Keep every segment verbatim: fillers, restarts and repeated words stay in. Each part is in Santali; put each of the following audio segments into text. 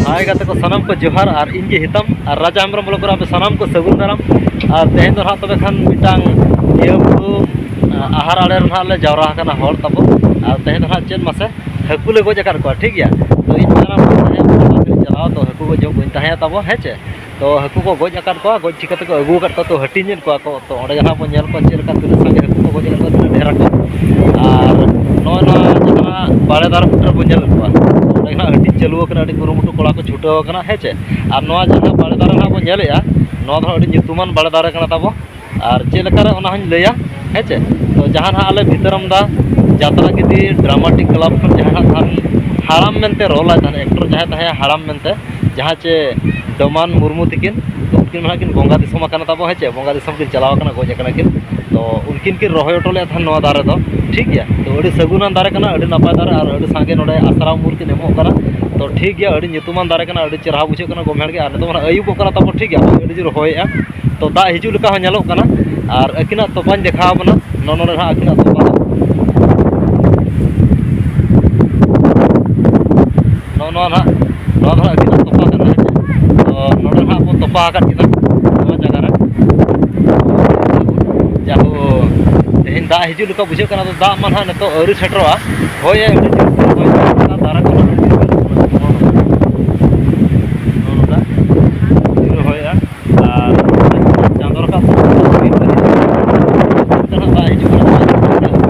ᱦᱟᱭ ᱜᱟᱛᱮ ᱠᱚ, ᱥᱟᱱᱟᱢ ᱠᱚ ᱡᱚᱦᱟᱨ᱾ ᱟᱨ ᱤᱧ ᱜᱮ ᱦᱤᱛᱟᱢ ᱟᱨ ᱨᱟᱡᱟ ᱦᱮᱢᱵᱨᱚᱢ ᱵᱞᱚᱠ ᱨᱮ ᱟᱯᱮ ᱥᱟᱱᱟᱢ ᱠᱚ ᱥᱟᱹᱜᱩᱱ ᱫᱟᱨᱟᱢ᱾ ᱟᱨ ᱛᱮᱦᱮᱧ ᱫᱚ ᱱᱟᱦᱟᱜ ᱛᱚᱵᱮ ᱠᱷᱟᱱ ᱢᱤᱫᱴᱟᱝ ᱤᱭᱟᱹ ᱵᱩᱨᱩ ᱟᱦᱟᱨ ᱟᱲᱮ ᱨᱮ ᱱᱟᱦᱟᱜ ᱞᱮ ᱡᱟᱣᱨᱟ ᱟᱠᱟᱱᱟ ᱦᱚᱲ ᱛᱟᱵᱚ᱾ ᱟᱨ ᱛᱮᱦᱮᱧ ᱫᱚ ᱱᱟᱦᱟᱜ ᱪᱮᱫ ᱢᱟᱥᱮ ᱦᱟᱹᱠᱩ ᱞᱮ ᱜᱚᱡ ᱟᱠᱟᱫ ᱠᱚᱣᱟ, ᱴᱷᱤᱠ ᱜᱮᱭᱟ᱾ ᱛᱚ ᱤᱧ ᱢᱮᱱᱟ ᱵᱟᱹᱧ ᱛᱟᱦᱮᱸ ᱪᱟᱞᱟᱣ, ᱛᱚ ᱦᱟᱹᱠᱩ ᱜᱚᱡ ᱡᱚᱢ ᱵᱟᱹᱧ ᱛᱟᱦᱮᱸᱭᱟ ᱛᱟᱵᱚ, ᱦᱮᱸ ᱪᱮ᱾ ᱛᱚ ᱦᱟᱹᱠᱩ ᱠᱚ ᱜᱚᱡ ᱟᱠᱟᱫ ᱠᱚᱣᱟ, ᱜᱚᱡ ᱪᱤᱠᱟᱹ ᱛᱮᱠᱚ ᱟᱹᱜᱩ ᱟᱠᱟᱫ ᱠᱚᱣᱟ, ᱛᱚ ᱦᱟᱹᱴᱤᱧᱮᱫ ᱠᱚᱣᱟ ᱠᱚ᱾ ᱛᱚ ᱚᱸᱰᱮ ᱜᱮ ᱱᱟᱦᱟᱜ ᱵᱚᱱ ᱧᱮᱞ ᱠᱚᱣᱟ ᱪᱮᱫ ᱞᱮᱠᱟ ᱛᱤᱱᱟᱹᱜ ᱥᱟᱸᱜᱮ ᱦᱟᱹᱠᱩ ᱠᱚ ᱜᱚᱡ ᱟᱠᱟᱫ ᱠᱚᱣᱟ, ᱛᱤᱱᱟᱹᱜ ᱰᱷᱮᱨ ᱟᱠᱚ᱾ ᱟᱨ ᱱᱚᱜᱼᱚᱭ ᱱᱚᱣᱟ ᱡᱟᱦᱟᱸ ᱵᱟᱲᱮ ᱫᱟᱨᱮ ᱵᱩᱴᱟᱹ ᱨᱮᱵᱚᱱ ᱧᱮᱞᱮᱫ ᱠᱚᱣᱟ, ᱚᱸᱰᱮ ᱜᱮ ᱱᱟᱦᱟᱜ ᱦᱟᱹᱴᱤᱧ ᱪᱟᱹᱞᱩ ᱟᱠᱟᱱᱟ, ᱟᱹᱰᱤ ᱠᱩᱨᱩᱢᱩᱴᱩ ᱠᱚᱲᱟ ᱠᱚ ᱪᱷᱩᱴᱟᱹᱣ ᱟᱠᱟᱱᱟ, ᱦᱮᱸ ᱪᱮ᱾ ᱟᱨ ᱱᱚᱣᱟ ᱡᱟᱦᱟᱸ ᱵᱟᱲᱮ ᱫᱟᱨᱮ ᱱᱟᱦᱟᱜ ᱵᱚᱱ ᱧᱮᱞᱮᱫᱼᱟ, ᱱᱚᱣᱟ ᱫᱚ ᱟᱹᱰᱤ ᱧᱩᱛᱩᱢᱟᱱ ᱵᱟᱲᱮ ᱫᱟᱨᱮ ᱠᱟᱱᱟ ᱛᱟᱵᱚ᱾ ᱟᱨ ᱪᱮᱫ ᱞᱮᱠᱟᱨᱮ ᱚᱱᱟ ᱦᱚᱸᱧ ᱞᱟᱹᱭᱟ, ᱦᱮᱸ ᱪᱮ᱾ ᱛᱚ ᱡᱟᱦᱟᱸ ᱱᱟᱦᱟᱜ ᱟᱞᱮ ᱵᱷᱤᱛᱟᱹᱨᱟᱢᱫᱟ ᱡᱟᱛᱨᱟ ᱜᱤᱫᱤ ᱰᱨᱟᱢᱟᱴᱤᱠ ᱠᱞᱟᱵᱽ ᱠᱷᱚᱱ ᱡᱟᱦᱟᱸ ᱱᱟᱦᱟᱜ ᱛᱟᱦᱮᱱ ᱦᱟᱲᱟᱢ ᱢᱮᱱᱛᱮ ᱨᱳᱞ ᱟᱭ ᱛᱟᱦᱮᱱ, ᱮᱠᱴᱚᱨ ᱡᱟᱦᱟᱸᱭ ᱛᱟᱦᱮᱸ ᱦᱟᱲᱟᱢ ᱢᱮᱱᱛᱮ, ᱡᱟᱦᱟᱸ ᱪᱮ ᱰᱚᱢᱟᱱ ᱢᱩᱨᱢᱩ ᱛᱤᱠᱤᱱ, ᱛᱚ ᱩᱱᱠᱤᱱ ᱢᱟ ᱱᱟᱦᱟᱜ ᱠᱤᱱ ᱵᱚᱸᱜᱟ ᱫᱤᱥᱚᱢ ᱟᱠᱟᱱᱟ ᱛᱟᱵᱚ, ᱦᱮᱸ ᱪᱮ, ᱵᱚᱸᱜᱟ ᱫᱤᱥᱚᱢ ᱠᱤᱱ ᱪᱟᱞᱟᱣ ᱟᱠᱟᱱᱟ, ᱜᱚᱡ ᱟᱠᱟᱱᱟ ᱠᱤᱱ᱾ ᱛᱚ ᱩᱱᱠᱤᱱ ᱠᱤᱱ ᱨᱚᱦᱚᱭ ᱦᱚᱴᱚ ᱞᱮᱫ ᱛᱟᱦᱮᱱ ᱱᱚᱣᱟ ᱫᱟᱨᱮ ᱫᱚ, ᱴᱷᱤᱠ ᱜᱮᱭᱟ᱾ ᱛᱚ ᱟᱹᱰᱤ ᱥᱟᱹᱜᱩᱱᱟᱱ ᱫᱟᱨᱮ ᱠᱟᱱᱟ, ᱟᱹᱰᱤ ᱱᱟᱯᱟᱭ ᱫᱟᱨᱮ, ᱟᱨ ᱟᱹᱰᱤ ᱥᱟᱸᱜᱮ ᱱᱚᱰᱮ ᱟᱥᱨᱟ ᱩᱢᱩᱞ ᱠᱤᱱ ᱮᱢᱚᱜ ᱠᱟᱱᱟ᱾ ᱛᱚ ᱴᱷᱤᱠ ᱜᱮᱭᱟ, ᱟᱹᱰᱤ ᱧᱩᱛᱩᱢᱟᱱ ᱫᱟᱨᱮ ᱠᱟᱱᱟ, ᱟᱹᱰᱤ ᱪᱮᱦᱨᱟ ᱵᱩᱡᱷᱟᱹᱜ ᱠᱟᱱᱟ ᱜᱚᱢᱦᱮᱲ ᱜᱮ᱾ ᱟᱨ ᱱᱤᱛᱚᱜ ᱢᱟ ᱱᱟᱦᱟᱜ ᱟᱹᱭᱩᱵᱚᱜ ᱠᱟᱱᱟ ᱛᱟᱵᱚ, ᱴᱷᱤᱠ ᱜᱮᱭᱟ, ᱦᱚᱭ ᱟᱹᱰᱤ ᱡᱳᱨ ᱦᱚᱭᱮᱜᱼᱟ᱾ ᱛᱚ ᱫᱟᱜ ᱦᱤᱡᱩᱜ ᱞᱮᱠᱟ ᱦᱚᱸ ᱧᱮᱞᱚᱜ ᱠᱟᱱᱟ᱾ ᱟᱨ ᱟᱹᱠᱤᱱᱟᱜ ᱛᱚᱯᱟᱧ ᱫᱮᱠᱷᱟᱣ ᱟᱵᱚᱱᱟ, ᱱᱚᱜᱼᱚ ᱱᱚᱰᱮ ᱱᱟᱦᱟᱜ ᱟᱹᱠᱤᱱᱟᱜ ᱛᱚᱯᱟ ᱫᱚ᱾ ᱱᱚᱜᱼᱚ ᱱᱚᱣᱟ ᱱᱟᱦᱟᱜ, ᱱᱚᱣᱟ ᱫᱚ ᱱᱟᱦᱟᱜ ᱟᱹᱠᱤᱱᱟᱜ ᱛᱚᱯᱟ ᱠᱟᱱᱟ, ᱦᱮᱸ ᱪᱮ? ᱛᱚ ᱱᱚᱰᱮ ᱱᱟᱦᱟᱜ ᱵᱚᱱ ᱛᱚᱯᱟ ᱟᱠᱟᱫ ᱠᱤᱱᱟ ᱱᱚᱣᱟ ᱡᱟᱭᱜᱟ ᱨᱮ᱾ ᱡᱟᱦᱳ, ᱛᱮᱦᱮᱧ ᱫᱟᱜ ᱦᱤᱡᱩᱜ ᱞᱮᱠᱟ ᱵᱩᱡᱷᱟᱹᱜ ᱠᱟᱱᱟ, ᱟᱫᱚ ᱫᱟᱜ ᱢᱟ ᱱᱟᱦᱟᱜ ᱱᱤᱛᱚᱜ ᱟᱹᱣᱨᱤ ᱥᱮᱴᱮᱨᱚᱜᱼᱟ᱾ ᱦᱳᱭ, ᱟᱹᱰᱤ ᱡᱳᱨ ᱦᱚᱭ ᱫᱟᱜ ᱠᱟᱱᱟ, ᱟᱹᱰᱤ ᱡᱳᱨ ᱧᱮᱞᱚᱜ ᱠᱟᱱᱟ᱾ ᱱᱚᱜᱼᱚ ᱱᱚᱝᱠᱟ ᱡᱳᱨ ᱦᱚᱭᱮᱜᱼᱟ᱾ ᱟᱨ ᱪᱟᱸᱫᱚ ᱨᱟᱠᱟᱵ ᱥᱟᱶ ᱥᱟᱶ ᱛᱮ ᱱᱟᱦᱟᱜ ᱫᱟᱜ ᱦᱤᱡᱩᱜ ᱠᱟᱱᱟ,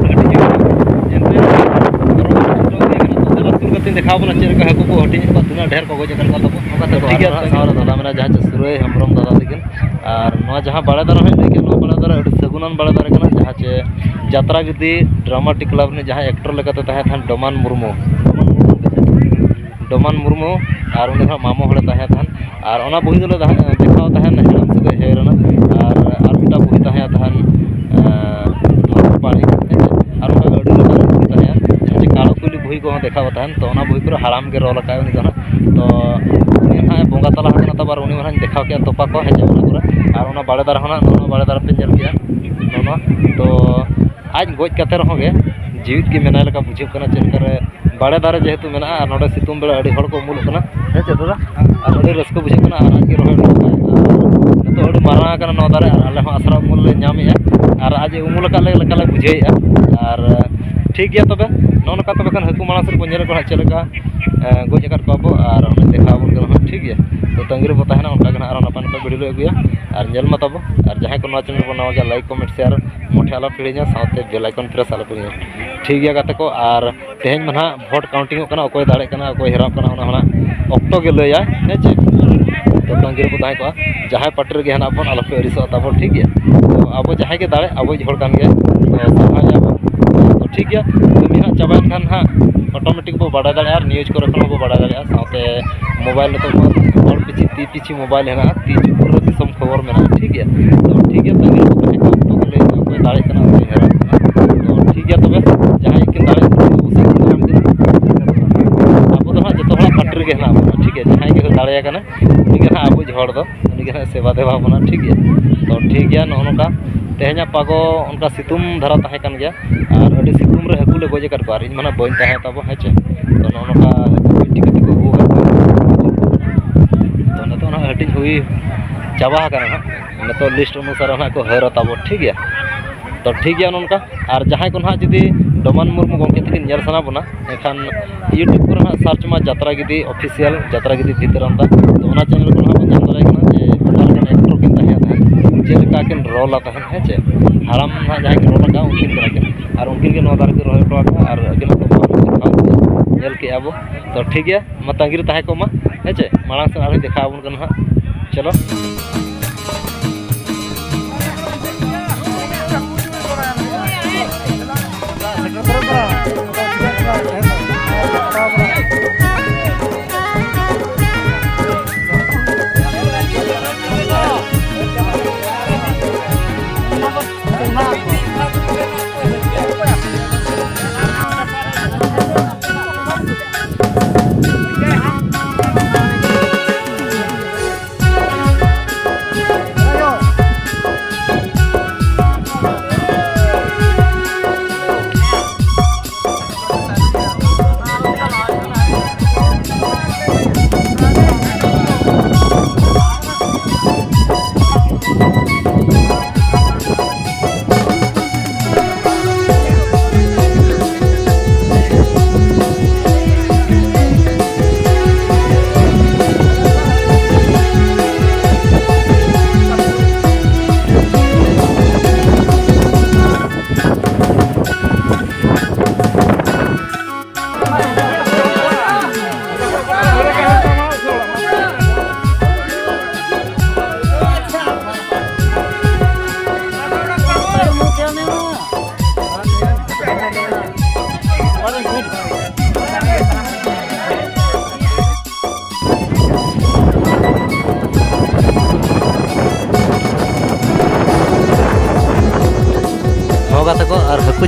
ᱠᱟᱹᱴᱤᱡ ᱦᱤᱡᱩᱜ ᱠᱟᱱᱟ᱾ ᱮᱱᱛᱮ ᱨᱮᱦᱚᱸ ᱫᱮᱞᱟ ᱥᱩᱨ ᱠᱟᱛᱮᱧ ᱫᱮᱠᱷᱟᱣ ᱟᱵᱚᱱᱟ ᱪᱮᱫ ᱞᱮᱠᱟ ᱦᱟᱹᱠᱩ ᱠᱚ ᱦᱟᱹᱴᱤᱧᱮᱫ ᱠᱚᱣᱟ, ᱛᱤᱱᱟᱹᱜ ᱰᱷᱮᱨ ᱠᱚ ᱜᱚᱡ ᱟᱠᱟᱫ ᱠᱚᱣᱟ ᱛᱟᱵᱚ᱾ ᱚᱱᱠᱟ ᱛᱮᱠᱚ ᱴᱷᱤᱠ ᱜᱮᱭᱟ, ᱟᱨᱦᱚᱸ ᱥᱟᱶᱨᱮ ᱫᱟᱫᱟ ᱢᱮᱱᱟᱭᱟ, ᱡᱟᱦᱟᱸ ᱪᱮ ᱥᱩᱨᱟᱹᱭ ᱦᱮᱢᱵᱨᱚᱢ ᱫᱟᱫᱟ ᱛᱟᱹᱠᱤᱱ᱾ ᱟᱨ ᱱᱚᱣᱟ ᱡᱟᱦᱟᱸ ᱵᱟᱲᱮ ᱫᱟᱨᱮ ᱦᱚᱸᱧ ᱞᱟᱹᱭ ᱠᱮᱫ, ᱱᱚᱣᱟ ᱵᱟᱲᱮ ᱫᱟᱨᱮ ᱟᱹᱰᱤ ᱥᱟᱹᱜᱩᱱᱟᱱ ᱵᱟᱲᱮ ᱫᱟᱨᱮ ᱠᱟᱱᱟ, ᱡᱟᱦᱟᱸ ᱪᱮ ᱡᱟᱛᱨᱟ ᱜᱤᱫᱤ ᱰᱨᱟᱢᱟᱴᱤᱠ ᱠᱞᱟᱵᱽ ᱨᱤᱱᱤᱡ ᱡᱟᱦᱟᱸᱭ ᱮᱠᱴᱚᱨ ᱞᱮᱠᱟᱛᱮ ᱛᱟᱦᱮᱸ ᱛᱟᱦᱮᱸᱫ ᱰᱚᱢᱟᱱ ᱢᱩᱨᱢᱩ, ᱰᱚᱢᱟᱱ ᱢᱩᱨᱢᱩ, ᱟᱨ ᱩᱱᱤ ᱫᱚ ᱦᱟᱸᱜ ᱢᱟᱢᱚ ᱦᱚᱲᱮ ᱛᱟᱦᱮᱸ ᱛᱟᱦᱮᱸᱫ᱾ ᱟᱨ ᱚᱱᱟ ᱵᱳᱭ ᱫᱚᱞᱮ ᱛᱟᱦᱮᱸ, ᱫᱮᱠᱷᱟᱣ ᱛᱟᱦᱮᱸᱱ ᱦᱮᱲᱟᱢ ᱥᱟᱹᱜᱟᱹᱭ ᱦᱮᱡ ᱨᱮᱱᱟᱜ, ᱟᱨ, ᱟᱨ ᱢᱤᱫᱴᱟᱝ ᱵᱳᱭ ᱛᱟᱦᱮᱸ ᱛᱟᱦᱮᱸᱱ, ᱟᱨ ᱚᱱᱠᱟ ᱟᱹᱰᱤ ᱞᱮᱠᱟᱱ ᱵᱳᱭ ᱛᱟᱦᱮᱸ, ᱡᱟᱦᱟᱸ ᱪᱮ ᱠᱟᱲᱚ ᱠᱩᱞᱤ ᱵᱳᱭ ᱠᱚᱦᱚᱸ ᱫᱮᱠᱷᱟᱣ ᱛᱟᱦᱮᱸᱱ᱾ ᱛᱚ ᱚᱱᱟ ᱵᱳᱭ ᱠᱚᱨᱮ ᱦᱟᱲᱟᱢ ᱜᱮ ᱨᱚᱞ ᱟᱠᱟᱫ ᱩᱱᱤ ᱫᱚ ᱦᱟᱸᱜ᱾ ᱛᱚ ᱩᱱᱤ ᱦᱟᱸᱜ ᱵᱚᱸᱜᱟ ᱛᱟᱞᱟ ᱟᱠᱟᱱᱟ ᱛᱟᱵᱚ, ᱟᱨ ᱩᱱᱤ ᱢᱟ ᱦᱟᱸᱜ ᱤᱧ ᱫᱮᱠᱷᱟᱣ ᱠᱮᱫᱼᱟ ᱛᱚᱯᱟ ᱠᱚ ᱦᱮᱡ ᱚᱱᱟ ᱠᱚᱨᱮ, ᱟᱨ ᱚᱱᱟ ᱵᱟᱲᱮ ᱫᱟᱨᱮ ᱦᱚᱸ ᱱᱟᱜ ᱱᱚᱜᱼᱚ ᱱᱚᱣᱟ ᱵᱟᱲᱮ ᱫᱟᱨᱮ ᱯᱮ ᱧᱮᱞ ᱠᱮᱫᱼᱟ ᱱᱚᱜᱼᱚ ᱱᱚᱣᱟ᱾ ᱛᱚ ᱟᱡ ᱜᱚᱡ ᱠᱟᱛᱮ ᱨᱮᱦᱚᱸ ᱜᱮ ᱡᱤᱣᱤᱫ ᱜᱮ ᱢᱮᱱᱟᱭ ᱞᱮᱠᱟ ᱵᱩᱡᱷᱟᱹᱜ ᱠᱟᱱᱟ᱾ ᱪᱮᱫ ᱞᱮᱠᱟᱨᱮ ᱵᱟᱲᱮ ᱫᱟᱨᱮ ᱡᱮᱦᱮᱛᱩ ᱢᱮᱱᱟᱜᱼᱟ, ᱟᱨ ᱱᱚᱰᱮ ᱥᱤᱛᱩᱝ ᱵᱮᱲᱟ ᱟᱹᱰᱤ ᱦᱚᱲ ᱠᱚ ᱩᱢᱩᱞᱚᱜ ᱠᱟᱱᱟ᱾ ᱦᱮᱸ ᱪᱮ ᱫᱟᱫᱟ? ᱟᱨ ᱟᱹᱰᱤ ᱨᱟᱹᱥᱠᱟᱹ ᱵᱩᱡᱷᱟᱹᱜ ᱠᱟᱱᱟ, ᱟᱨ ᱟᱡ ᱜᱮ ᱨᱚᱦᱚᱭ ᱦᱚᱴᱚ ᱠᱟᱜᱼᱟᱭ᱾ ᱟᱨ ᱱᱤᱛᱚᱜ ᱟᱹᱰᱤ ᱢᱟᱨᱟᱝ ᱟᱠᱟᱱᱟ ᱱᱚᱣᱟ ᱫᱟᱨᱮ, ᱟᱨ ᱟᱞᱮ ᱦᱚᱸ ᱟᱥᱨᱟ ᱩᱢᱩᱞ ᱞᱮ ᱧᱟᱢᱮᱜᱼᱟ, ᱟᱨ ᱟᱡ ᱮ ᱩᱢᱩᱞ ᱟᱠᱟᱫ ᱞᱮ ᱞᱮᱠᱟ ᱞᱮ ᱵᱩᱡᱷᱟᱹᱣᱮᱫᱼᱟ᱾ ᱟᱨ ᱴᱷᱤᱠ ᱜᱮᱭᱟ ᱛᱚᱵᱮ, ᱱᱚᱜᱼᱚ ᱱᱚᱝᱠᱟ ᱛᱚᱵᱮ ᱠᱷᱟᱱ ᱦᱟᱹᱠᱩ ᱢᱟᱲᱟᱝ ᱥᱮᱫ ᱵᱚᱱ ᱧᱮᱞᱮᱫ ᱠᱚᱣᱟ ᱦᱟᱸᱜ ᱪᱮᱫ ᱞᱮᱠᱟ, ᱮ, ᱜᱚᱡ ᱟᱠᱟᱫ ᱠᱚᱣᱟ ᱵᱚ, ᱟᱨ ᱚᱱᱟ ᱫᱮᱠᱷᱟᱣ ᱟᱵᱚᱱ ᱠᱟᱱᱟ ᱦᱟᱸᱜ, ᱴᱷᱤᱠ ᱜᱮᱭᱟ᱾ ᱛᱚ ᱛᱟᱺᱜᱤ ᱨᱮᱵᱚ ᱛᱟᱦᱮᱱᱟ, ᱚᱱᱠᱟ ᱜᱮ ᱦᱟᱸᱜ ᱟᱨᱦᱚᱸ ᱱᱟᱯᱟᱭ ᱱᱟᱯᱟᱭ ᱵᱷᱤᱰᱤᱭᱳ ᱞᱮ ᱟᱹᱜᱩᱭᱟ᱾ ᱟᱨ ᱧᱮᱞ ᱢᱟ ᱛᱟᱵᱚ, ᱟᱨ ᱡᱟᱦᱟᱸᱭ ᱠᱚ ᱱᱚᱣᱟ ᱪᱮᱱᱮᱞ ᱨᱮᱵᱚᱱ ᱱᱟᱣᱟ ᱜᱮᱭᱟ, ᱞᱟᱭᱤᱠ, ᱠᱚᱢᱮᱱᱴ, ᱥᱮᱭᱟᱨ ᱢᱚᱴᱷᱮ ᱟᱞᱚᱯᱮ ᱦᱤᱲᱤᱧᱟ, ᱥᱟᱶᱛᱮ ᱵᱮᱞ ᱟᱭᱠᱚᱱ ᱯᱨᱮᱥ ᱟᱞᱚᱯᱮ ᱦᱤᱲᱤᱧᱟ᱾ ᱴᱷᱤᱠ ᱜᱮᱭᱟ ᱜᱟᱛᱮ ᱠᱚ, ᱟᱨ ᱛᱮᱦᱮᱧ ᱢᱟ ᱱᱟᱦᱟᱜ ᱵᱷᱳᱴ ᱠᱟᱣᱩᱱᱴᱤᱝ ᱚᱜ ᱠᱟᱱᱟ, ᱚᱠᱚᱭ ᱫᱟᱲᱮᱜ ᱠᱟᱱᱟ, ᱚᱠᱚᱭ ᱦᱮᱨᱟᱜ ᱠᱟᱱᱟ, ᱚᱱᱟ ᱦᱚᱸ ᱱᱟᱦᱟᱜ ᱚᱠᱛᱚ ᱜᱮ ᱞᱟᱹᱭᱟ, ᱦᱮᱸ ᱪᱮ? ᱛᱚ ᱛᱟᱺᱜᱤ ᱨᱮᱵᱚ ᱛᱟᱦᱮᱸ ᱠᱚᱜᱼᱟ, ᱡᱟᱦᱟᱸᱭ ᱯᱟᱨᱴᱤ ᱨᱮᱜᱮ ᱦᱮᱱᱟᱜ ᱵᱚᱱ, ᱟᱞᱚᱯᱮ ᱟᱹᱲᱤᱥᱚᱜᱼᱟ ᱛᱟᱵᱚᱱ, ᱴᱷᱤᱠ ᱜᱮᱭᱟ? ᱛᱚ ᱟᱵᱚ ᱡᱟᱦᱟᱸᱭ ᱜᱮ ᱫᱟᱲᱮᱜ, ᱟᱵᱚᱭᱤᱡ ᱦᱚᱲ ᱠᱟᱱ ᱜᱮᱭᱟ, ᱛᱚ ᱥᱟᱨᱦᱟᱣᱮᱭᱟ ᱵᱚᱱ᱾ ᱛᱚ ᱴᱷᱤᱠ ᱜᱮᱭᱟ, ᱠᱟᱹᱢᱤ ᱦᱟᱸᱜ ᱪᱟᱵᱟᱭᱮᱱ ᱠᱷᱟᱱ ᱦᱟᱸᱜ ᱚᱴᱳᱢᱮᱴᱤᱠ ᱵᱚ ᱵᱟᱰᱟᱭ ᱫᱟᱲᱮᱭᱟᱜᱼᱟ, ᱟᱨ ᱱᱤᱭᱩᱡᱽ ᱠᱚᱨᱮ ᱠᱷᱚᱱ ᱦᱚᱸᱵᱚ ᱵᱟᱰᱟᱭ ᱫᱟᱲᱮᱭᱟᱜᱼᱟ, ᱥᱟᱶᱛᱮ ᱢᱳᱵᱟᱭᱤᱞ ᱱᱤᱛᱚᱜ ᱢᱟ ᱦᱚᱲ ᱯᱤᱪᱷᱤ, ᱛᱤ ᱯᱤᱪᱷᱤ ᱢᱳᱵᱟᱭᱤᱞ ᱦᱮᱱᱟᱜᱼᱟ, ᱛᱤ ᱯᱩᱨᱟᱹ ᱫᱤᱥᱚᱢ ᱠᱷᱚᱵᱚᱨ ᱢᱮᱱᱟᱜᱼᱟ, ᱴᱷᱤᱠ ᱜᱮᱭᱟ? ᱛᱚ ᱴᱷᱤᱠ ᱜᱮᱭᱟ, ᱛᱟᱺᱜᱤ ᱨᱮᱵᱚ ᱛᱟᱦᱮᱸ ᱠᱚᱜᱼᱟ, ᱚᱠᱚᱭ ᱫᱟᱲᱮᱜ ᱠᱟᱱᱟ, ᱚᱠᱚᱭ ᱦᱮᱨᱟᱜ ᱠᱟᱱᱟ᱾ ᱛᱚ ᱴᱷᱤᱠ ᱜᱮᱭᱟ ᱛᱚᱵᱮ, ᱡᱟᱦᱟᱸᱭ ᱠᱤᱱ ᱫᱟᱲᱮᱭᱟᱜ ᱠᱟᱱᱟ, ᱟᱵᱚ ᱫᱚ ᱦᱟᱸᱜ ᱡᱚᱛᱚ ᱦᱚᱲᱟᱜ ᱯᱟᱨᱴᱤ ᱨᱮᱜᱮ ᱦᱮᱱᱟᱜ ᱵᱚᱱᱟ, ᱴᱷᱤᱠ ᱜᱮᱭᱟ? ᱡᱟᱦᱟᱸᱭ ᱜᱮ ᱫᱟᱲᱮᱭᱟ ᱠᱟᱱᱟ, ᱩᱱᱤ ᱜᱮ ᱦᱟᱸᱜ ᱟᱵᱚᱭᱤᱡ ᱦᱚᱲ ᱫᱚ, ᱩᱱᱤ ᱜᱮ ᱦᱟᱸᱜ ᱥᱮᱵᱟ ᱫᱮᱵᱟ ᱵᱚᱱᱟ, ᱴᱷᱤᱠ ᱜᱮᱭᱟ? ᱛᱚ ᱴᱷᱤᱠ ᱜᱮᱭᱟ, ᱱᱚᱜᱼᱚ ᱱᱚᱝᱠᱟ ᱛᱮᱦᱮᱧᱟᱜ ᱯᱟᱜᱚ ᱚᱱᱠᱟ ᱥᱤᱛᱩᱝ ᱫᱷᱟᱨᱟ ᱛᱟᱦᱮᱸ ᱠᱟᱱ ᱜᱮᱭᱟ, ᱟᱨ ᱟᱹᱰᱤ ᱥᱤᱛᱩᱝ ᱨᱮ ᱦᱟᱹᱠᱩ ᱞᱮ ᱜᱚᱡ ᱟᱠᱟᱫ ᱠᱚᱣᱟ, ᱟᱨ ᱤᱧ ᱢᱟ ᱱᱟᱦᱟᱜ ᱵᱟᱹᱧ ᱛᱟᱦᱮᱸ ᱛᱟᱵᱚ, ᱦᱮᱸ ᱪᱮ? ᱛᱚ ᱱᱚᱜᱼᱚ ᱱᱚᱝᱠᱟ ᱦᱟᱹᱠᱩ ᱜᱚᱡ ᱴᱷᱤᱠ ᱠᱟᱛᱮ ᱠᱚ ᱟᱹᱜᱩ ᱟᱠᱟᱫ ᱠᱚᱣᱟ᱾ ᱛᱚ ᱱᱤᱛᱚᱜ ᱱᱟᱦᱟᱜ ᱦᱟᱹᱴᱤᱧ ᱦᱩᱭ ᱪᱟᱵᱟ ᱟᱠᱟᱱᱟ ᱱᱟᱦᱟᱜ, ᱱᱤᱛᱚᱜ ᱞᱤᱥᱴ ᱚᱱᱩᱥᱟᱨ ᱱᱟᱦᱟᱜ ᱠᱚ ᱦᱟᱹᱨᱟ ᱛᱟᱵᱚ, ᱴᱷᱤᱠ ᱜᱮᱭᱟ? ᱛᱚ ᱴᱷᱤᱠ ᱜᱮᱭᱟ, ᱱᱚᱝᱠᱟ᱾ ᱟᱨ ᱡᱟᱦᱟᱸᱭ ᱠᱚ ᱱᱟᱦᱟᱜ ᱡᱩᱫᱤ ᱰᱚᱢᱟᱱ ᱢᱩᱨᱢᱩ ᱜᱚᱢᱠᱮ ᱛᱟᱹᱠᱤᱱ ᱧᱮᱞ ᱥᱟᱱᱟ ᱵᱚᱱᱟ, ᱮᱱᱠᱷᱟᱱ YouTube ᱠᱚᱨᱮ ᱱᱟᱦᱟᱜ ᱥᱟᱨᱪ ᱢᱟ ᱡᱟᱛᱨᱟ ᱜᱤᱫᱤ ᱚᱯᱷᱤᱥᱤᱭᱟᱞ, ᱡᱟᱛᱨᱟ ᱜᱤᱫᱤ ᱵᱷᱤᱛᱨᱟᱢᱫᱟ᱾ ᱛᱚ ᱚᱱᱟ ᱪᱮᱱᱮᱞ ᱠᱚᱨᱮ ᱱᱟᱦᱟᱜ ᱵᱚᱱ ᱧᱟᱢ ᱫᱟᱲᱮᱭᱟᱜ ᱠᱟᱱᱟ ᱡᱮ ᱚᱠᱟ ᱞᱮᱠᱟᱱ ᱮᱠᱴᱚᱨ ᱠᱤᱱ ᱛᱟᱦᱮᱸ ᱠᱟᱱᱟ, ᱪᱮᱫ ᱞᱮᱠᱟ ᱠᱤᱱ ᱨᱳᱞ ᱟᱫ ᱛᱟᱦᱮᱸᱫ, ᱦᱮᱸ ᱪᱮ? ᱦᱟᱲᱟᱢ ᱱᱟᱦᱟᱜ ᱡᱟᱦᱟᱸᱭ ᱠᱤᱱ ᱨᱳᱞ ᱟᱠᱟᱫ ᱩᱱᱠᱤᱱ ᱠᱟᱱᱟ ᱠᱤᱱ, ᱟᱨ ᱩᱱᱠᱤᱱ ᱜᱮ ᱱᱚᱣᱟ ᱫᱟᱨᱮ ᱠᱤᱱ ᱨᱚᱦᱚᱭ ᱦᱚᱴᱚ ᱟᱠᱟᱫᱼᱟ, ᱟᱨ ᱟᱹᱠᱤᱱᱟᱜ ᱫᱚ ᱧᱮᱞ ᱠᱮᱜᱼᱟ ᱵᱚ᱾ ᱛᱚ ᱴᱷᱤᱠ ᱜᱮᱭᱟ, ᱢᱟ ᱛᱟᱺᱜᱤ ᱨᱮ ᱛᱟᱦᱮᱸ ᱠᱚᱜ ᱢᱟ, ᱦᱮᱸ ᱪᱮ? ᱢᱟᱲᱟᱝ ᱥᱮᱫ ᱟᱨᱦᱚᱸ ᱫᱮᱠᱷᱟᱣ ᱟᱵᱚᱱ ᱠᱟᱱᱟ ᱦᱟᱸᱜ, ᱪᱚᱞᱚ᱾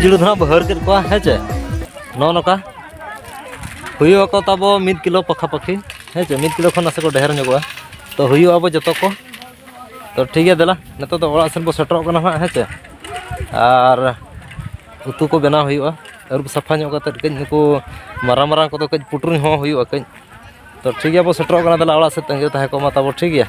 ᱡᱤᱲᱩ ᱫᱚ ᱱᱟᱦᱟᱜ ᱵᱚ ᱦᱟᱹᱨ ᱠᱮᱫ ᱠᱚᱣᱟ, ᱦᱮᱸ ᱪᱮ? ᱱᱚᱜᱼᱚ ᱱᱚᱝᱠᱟ ᱦᱩᱭᱩᱜ ᱟᱠᱚ ᱛᱟᱵᱚ ᱢᱤᱫ ᱠᱤᱞᱳ ᱯᱟᱠᱷᱟ ᱯᱟᱠᱷᱤ, ᱦᱮᱸ ᱪᱮ? ᱢᱤᱫ ᱠᱤᱞᱳ ᱠᱷᱚᱱ ᱱᱟᱥᱮ ᱠᱚ ᱰᱷᱮᱨ ᱧᱚᱜᱚᱜᱼᱟ᱾ ᱛᱚ ᱦᱩᱭᱩᱜ ᱟᱵᱚ ᱡᱚᱛᱚ ᱠᱚ᱾ ᱛᱚ ᱴᱷᱤᱠ ᱜᱮᱭᱟ, ᱫᱮᱞᱟ ᱱᱤᱛᱚᱜ ᱫᱚ ᱚᱲᱟᱜ ᱥᱮᱱ ᱵᱚ ᱥᱮᱴᱮᱨᱚᱜ ᱠᱟᱱᱟ ᱦᱟᱸᱜ, ᱦᱮᱸ ᱪᱮ? ᱟᱨ ᱩᱛᱩ ᱠᱚ ᱵᱮᱱᱟᱣ ᱦᱩᱭᱩᱜᱼᱟ, ᱟᱹᱨᱩᱵ ᱥᱟᱯᱷᱟ ᱧᱚᱜ ᱠᱟᱛᱮᱫ ᱠᱟᱹᱡ ᱱᱩᱠᱩ ᱢᱟᱨᱟᱝ ᱢᱟᱨᱟᱝ ᱠᱚᱫᱚ ᱠᱟᱹᱡ ᱯᱩᱴᱩᱨ ᱦᱚᱸ ᱦᱩᱭᱩᱜᱼᱟ ᱠᱟᱹᱡ᱾ ᱛᱚ ᱴᱷᱤᱠ ᱜᱮᱭᱟ, ᱵᱚ ᱥᱮᱴᱮᱨᱚᱜ ᱠᱟᱱᱟ, ᱫᱮᱞᱟ ᱚᱲᱟᱜ ᱥᱮᱫ ᱛᱟᱺᱜᱤ ᱨᱮ ᱛᱟᱦᱮᱸ ᱠᱚᱜ ᱢᱟ ᱛᱟᱵᱚ, ᱴᱷᱤᱠ ᱜᱮᱭᱟ?